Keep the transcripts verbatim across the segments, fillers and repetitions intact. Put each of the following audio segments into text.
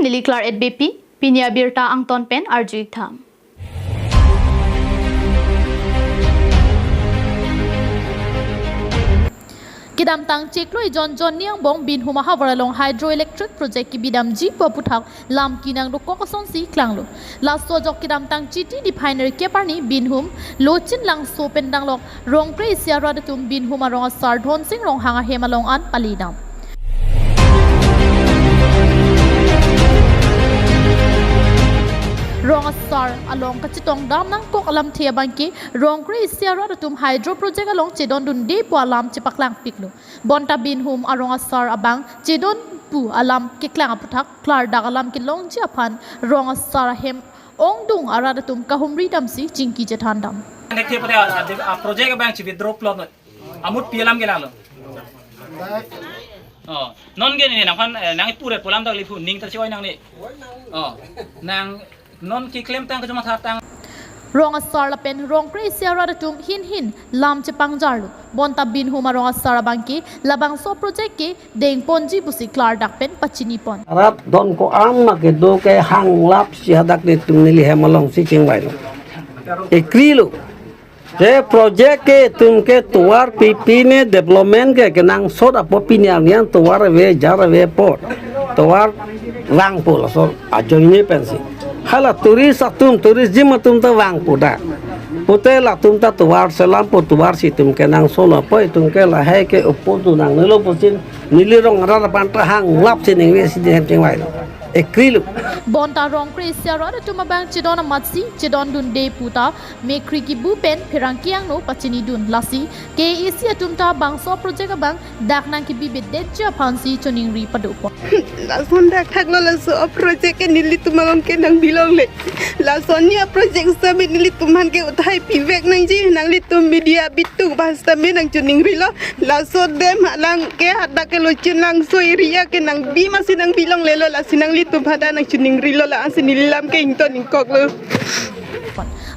Neli Claret Beypi, pini abirta angton pen arju-ik tha. Kedamtang chiklo ejon Johnny Angbong Binhum ahavar along hydroelectric project kebidamji pu aputhak lam kenangdokok asonsi klanglo. Laso ajok kedamtang Chiti niphai nerkep arni Binhum Lochin Langso pen danglok Rongkre isi arat atum Binhum arong asar Dhonsing Ronghang ahem along an palidam. Rong asar along kachetongdam nangkok alamthe abangke Rongkre isi arat atum hydro project along chedondunde pu alam chepaklangpiklo. Bonta Binhum arong asar abang chedon pu alam keklang aputhak klardak alam kelongji aphan rong asar ahem ongdung arat atum kahumri damsi chingki chethandam. Nang thekthe pute a, a, a project abang chi withdraw plot noi. Amut pi alam ke lalo. Oh, non ke ne nangphan, eh, nang pure pu alam dak liphu ning tarchiwai nangne. Oh, nang non keklem tang kachomatha tang. Rong asar lapen Rongkre isi arat atum hin hin lam chepangjarlo. Bonta Binhum arong asar abangke labangso project kedengponji pusi klardak pen pachinipon. Arat don ko-an ma kedo ke hanglapsi hadak netum neli hem alongsi chingvailo. Ekrilo. Je project ke itum ke tovar pipi ne development ke kenangsot apot pini arni an tovar ave, jar ave apot. Tovar vangpo laso ajoine pensi. Hala tourist atum, tourism atum ta vangpo dak. Pute latum ta tovar selampo, tovar si itum kenangsot apot itum ke lahai ke opor tu nangnelo pusi neli rong arat aphan ta hanglapsi ningve si dihem chingvailo. Ekrilo. Bonta Rongkre isi arat atum abang chedon amatsi chedondunde puta mekri kibu pen pherangke angno pachinidun, lasi K A A C atum ta bangso project abang dak nangkebibe detji aphansi choningri padopon. Lason dak thaklo laso project ke nelitum along ke nangbilongle. Lason ni project sitame nelitum aphan ke uthai pivek nangji, nanglitum media bitung bas sitame nangchoningrilo. Laso dam alang ke hadak ke Lochin Langso area ke nangbi masi nangbilonglelo, lasi nanglitum hadak nangchoningrilo, la-ansi neli lam ke ington ingkoklo.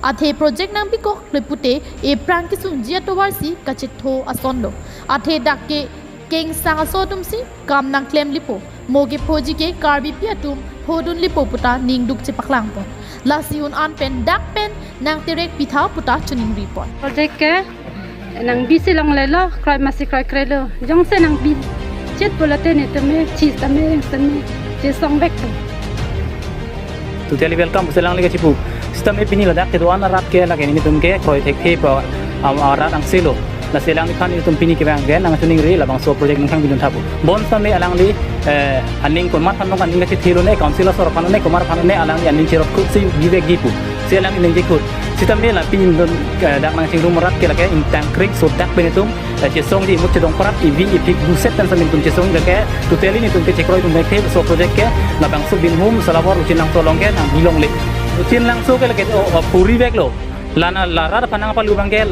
Athe project nangbikokle pute ephrang kesungji atovarsi kachetho asonlo. Athe dak ke kengsang aso atumsi kam nangklemlepo. Mo kephoji ke Karbipi atum phodunlepo puta ningduk chepaklangpon. Lasi un an pen dak pen nangterek pitha puta choningripon. Project ke nangbi si longlelo, kroi masi kroikrelo. Jongsi nangbi chet pulote netum me, chi sitame, reng sitame chesongvekpo. Totally welcome pusi alangli kachipu. Sitame pini ladak kedo-an arat ke lake netum ke kroi thekthe pa, am, arat angselo. Lasi alangliphan netum pini kevang ke nangchoningri labangso project nangkangbilun thapo. Bonsitame alangli, eh, aning komat aphan nong aning kachethelo ne, council asor aphan ne, komat aphan ne, alangli aning cherot khutsi bivekji pu. Si alangli ningje khut. Sitame la pini, eh, dak nangchingrum arat ke lake ingtangkrik sodak pen netum, eh, chesongji, imut chedong parat, ivi iphik buset pen sitame netum chesong lake, totally netum ke chekroidunvek the, laso project ke labangso Binhum, Salawar, Lochin Langso along ke nangbilongle. Lochin Langso ke lake, oh, oh, puriveklo. Lana la rat aphan nangpalu abangke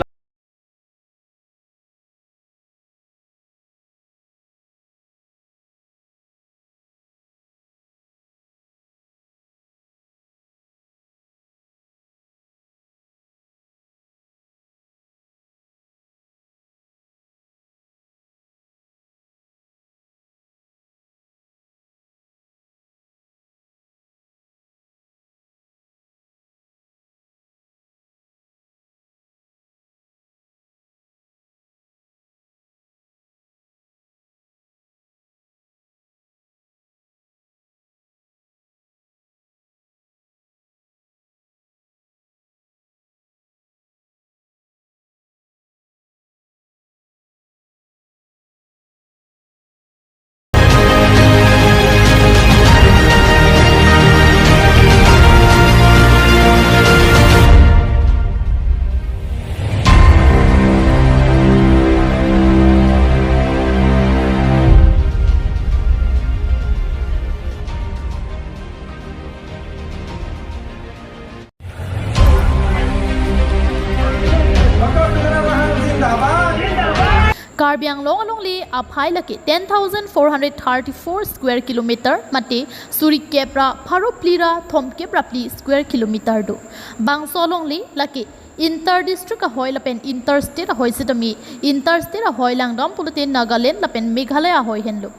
Karbi Anglong alongle aphai lake ten thousand four hundred thirty-four square kilometer mate suri kep ra pharo phli ra thomkep ra phli square kilometer do. Bangso alongle lake inter district ahoi lapen inter state ahoi sitame, inter state ahoi langdam pulote Nagaland lapen Meghalaya ahoi henlo.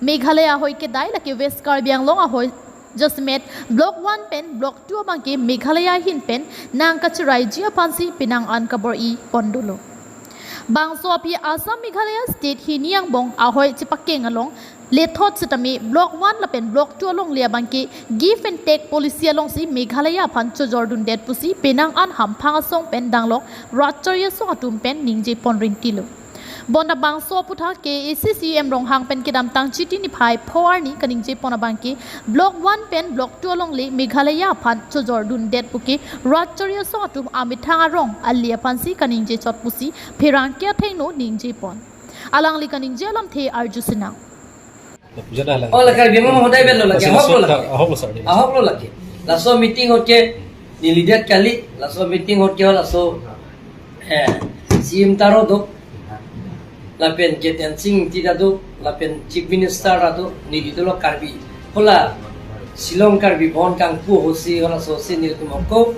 Meghalaya ahoi kedai lake West Karbi Anglong ahoi Jasemet Block one pen Block two abangke Meghalaya ahin pen nangkachiraiji aphansi penang an kabor-i pon dolo. Bangso aphi Assam Meghalaya state hini angbong ahoi chepakeng along lethot setame Block one lapen Block two alongle abangke give and take policy alongsi Meghalaya aphan chojordundet pusi penang an hamphang asong pen danglok ratchari asong atum pen ningje pon rinti lo. Bonta bangso aputhak K A A C C E M Ronghang pen kedamtang Chiti niphai pho arni kaningje pon abangke Block one pen Block two alongle Meghalaya aphan chojordundet puke ratchari asong atum amethang arong ali aphansi kaningje chot pusi pherangke athengno ningje pon. Alangli kaningje alamthe arju sinang. Oh, la Karbi Anglong hodai belo lake, ahok lo lake. Ahok lo, sir. Ahok lo lake. Laso meeting ahut ke neli diat kali, laso meeting ahut ke laso, eh, C M ta ro do. Lapen K T N Singh Engti ta do, lapen Chief Minister ta do, neli dolo Karbi. Hala Shillong Karbi Bhawan kangpu ahutsi halaso si nelitum ako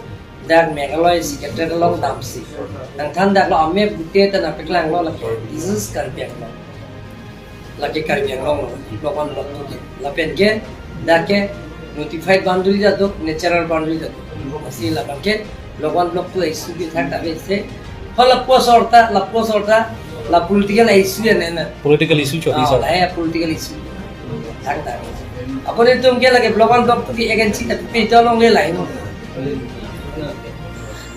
dak Meghalaya Secretariat along damsi nangthan daklo, amei pute ta nangpaklang lo lake, this is Karbi Anglong. Lake Karbi Anglong lo, Block one, Block two ke. Lapen ke, dak ke notified boundary ta do, natural boundary ta do. Lasi labang ke Block one, Block two issue ke thangta ave se. Hala lapuson ta, lapuson ta, la political issue ya nena. Political issue chot, ah, sir. La ya political issue. Thangta ave se. Ako nelitum ke lake Block one, Block two ke agency ta pe ta alongle lahai no.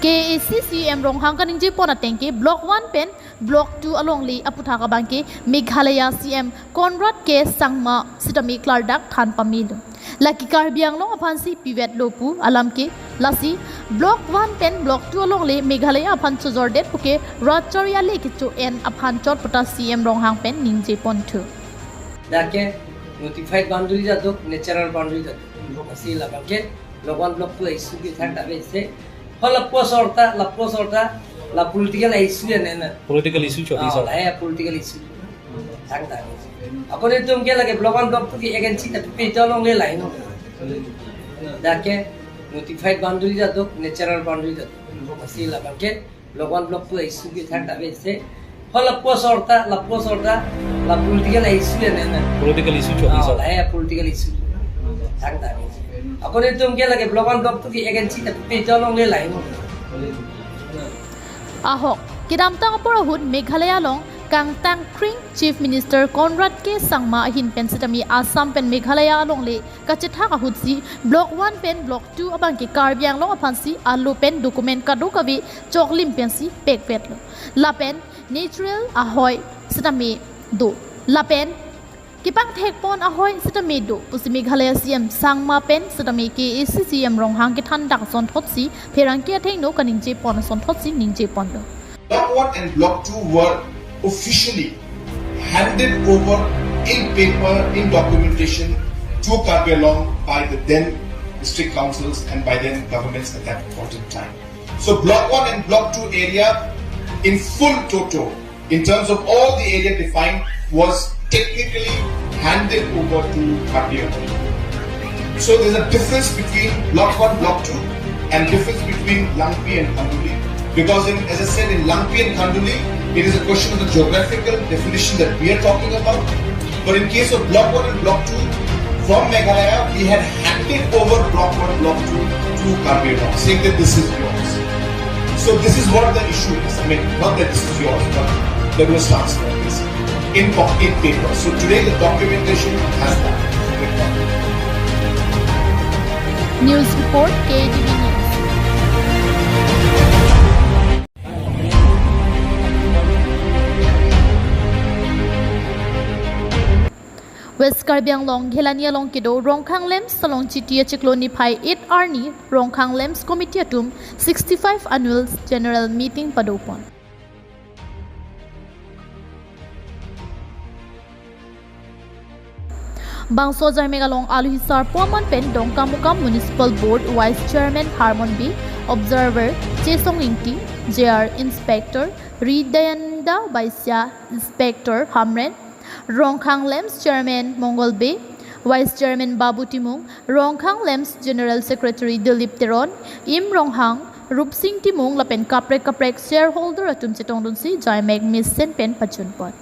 K A A C C E M Ronghang kaningje pon ateng ke Block one pen Block two alongle aputhak abangke Meghalaya C M Conrad K Sangma setame klardak than pamelo. Lake Karbi Anglong aphansi pivet lo pu alam ke, lasi Block one pen Block two alongle Meghalaya aphan chojordet puke ratchari ale kecho-en aphan chot puta C M Ronghang pen ningje ponthu. Dak ke notified boundary ta do, natural boundary ta do. Lasi labang ke Block one, Block two issue ke thangta ave se. Hala lapuson ta, lapuson ta, la political issue ya nena. Political issue chot, ah, sir. La ya political issue. Thangta ave se. Ako nelitum ke lake Block one, Block two ke agency ta pe ta alongle lahai no. Dak ke notified boundary ta do, natural boundary ta do. Lasi labang ke Block one, Block two issue ke thangta ave se. Hala lapuson ta, lapuson ta, la political issue ya nena. Political issue chot, ah, sir. La ya political issue. Thangta ave se. Ako nelitum ke lake Block one, Block two ke agency ta pe ta alongle lahai no. Ahok, kedamtang apor ahut Meghalaya along kangtang kring Chief Minister Conrad K Sangma ahin pen setame Assam pen Meghalaya alongle kachethak ahutsi Block one pen Block two abangke Karbi Anglong aphansi alo pen document kadokave choklim pensi pekpet lo. Lapen natural ahoi setame do. Lapen kepangthek pon ahoi setame do pusi Meghalaya C M Sangma pen setame K A A C C E M Ronghang kethan dak asonthotsi pherangke athengno kaningje pon asonthotsi ningje ponlo. Block one and Block two were officially handed over in paper, in documentation to Karbi Anglong by the then district councils and by then governments at that point in time. So Block one and Block two area in full toto, in terms of all the area defined, was technically handed over to Karbi Anglong. So there's a difference between Block one, Block two, and difference between Langpi and Khanduli. Because in, as I said, in Langpi and Khanduli, it is a question of the geographical definition that we are talking about. But in case of Block one and Block two, from Meghalaya, we had handed over Block one, Block two to Karbi Anglong, saying that this is yours. So this is what the issue is. I mean, not that this is yours, but there was transfer, basically, in, in paper. So today the documentation has that. News report, K A T V News. West Karbi Anglong, Ghelani along kedo Rongkhang LAMPS along Chiti achiklo niphai eight arni Rongkhang LAMPS Committee atum sixty-five Annual General Meeting padopon. Bangso ajaimek along alohi sarpo aman pen Dongkamukam Municipal Board Vice Chairman Harmon Bey, Observer Chesong Ingti, J R Inspector Ri Dayananda Baisya, Inspector Hamren, Rongkhang LAMPS Chairman Mongol Bey, Vice Chairman Babu Timung, Rongkhang LAMPS General Secretary Dilip Teron, Im Ronghang, Rupsing Timung lapen kaprek kaprek shareholder atum chetongdunsi ajaimek mesen pen pajutpon.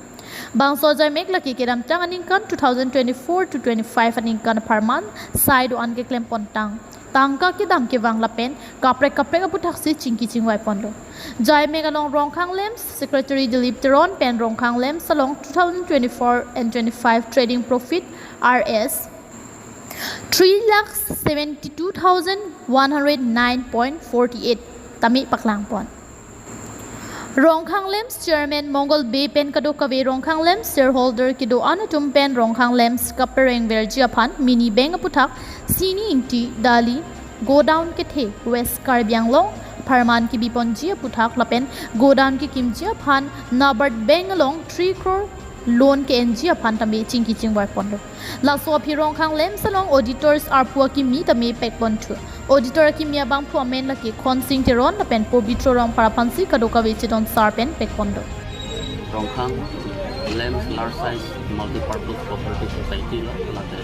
Bangso ajaimek lake kedamtang aningkan two thousand twenty-four to twenty-five aningkan apharman sai do-an keklem pontang, tangka kedam kevang lapen kaprek kaprek aputhaksi chingki chingvai ponlo. Ajaimek along Rongkhang Lamps Secretary Dilip Teron pen Rongkhang Lamps along two thousand twenty-four and twenty-five trading profit Rs three lakh seventy-two thousand one hundred nine point forty-eight tame paklang pon. Rongkhang Lamps Chairman Mongol Bey pen kadokave Rongkhang Lamps shareholder kedo-an atum pen Rongkhang Lamps kapereng verji aphan mini bank aputhak Sini Ingti, Dali, Godown Kethe, West Karbi Anglong apharman kebi ponji aputhak lapen godown kekimji aphan NABARD Bank along three crore loan ke-enji aphan tame chingki chingvai ponlo. Laso aphi Rongkhang Lamps along auditors arpu akimi tame pek ponthu. Auditor akimi abangphu amen lake Khonsing Teron lapen Pobitro Rongphar aphansi kadokave chedon sar pen pek ponlo. Rongkhang Lamps Large Size Multipurpose Cooperative Society lo, lake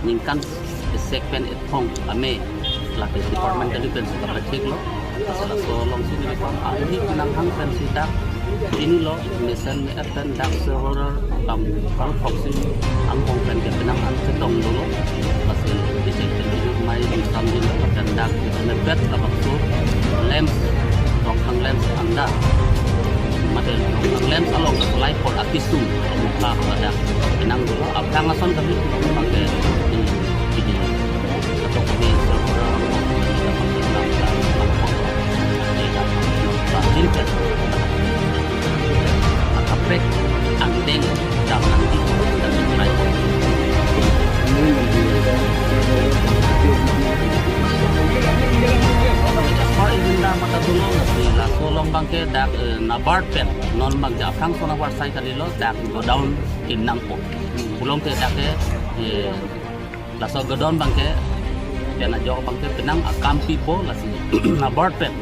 ningkan sek pen ethong ame lake department kali pen sika pachek lo. Lasi laso alongsi nelitum ahli penang hang pensi dak chinilo, mesen me-et pen dak shareholder kam kal proxy angkong pen ke penang an chetong dolo. Lasi bisa pen hidup mai di sam dilo, pen dak mepet labangso Lamps, Rongkhang Lamps anda, mate Rongkhang Lamps along ke lai por akisung muka pada penang dolo. Aphrang ason kami pakai di di di atau kami shareholder di di kaprek angdeng dam nanti dan lain. Jasper Ivinda mata tulung di laso along abangke dak eh, NABARD pen non abangke aphrangso NABARD sai kalilo dak godown kim nangpo. Pulote dak ke eh, laso godown abangke pen ajok abangke penang akam pipo lasi NABARD pen.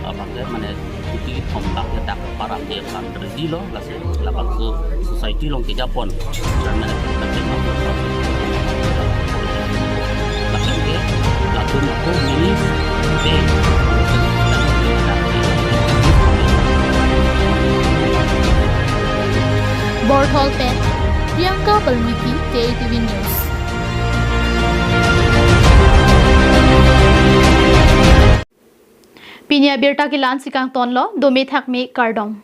Abangke mane kuti thom dak ke dak para ke kan ready lo lasi labangso society along keja pon. Karena lapen ke latum ko mini bank. Borthol pen Priyanka Balmiki, K T V News. Pini abirta ke la-ansi kangtonlo, dome thakme, kardom.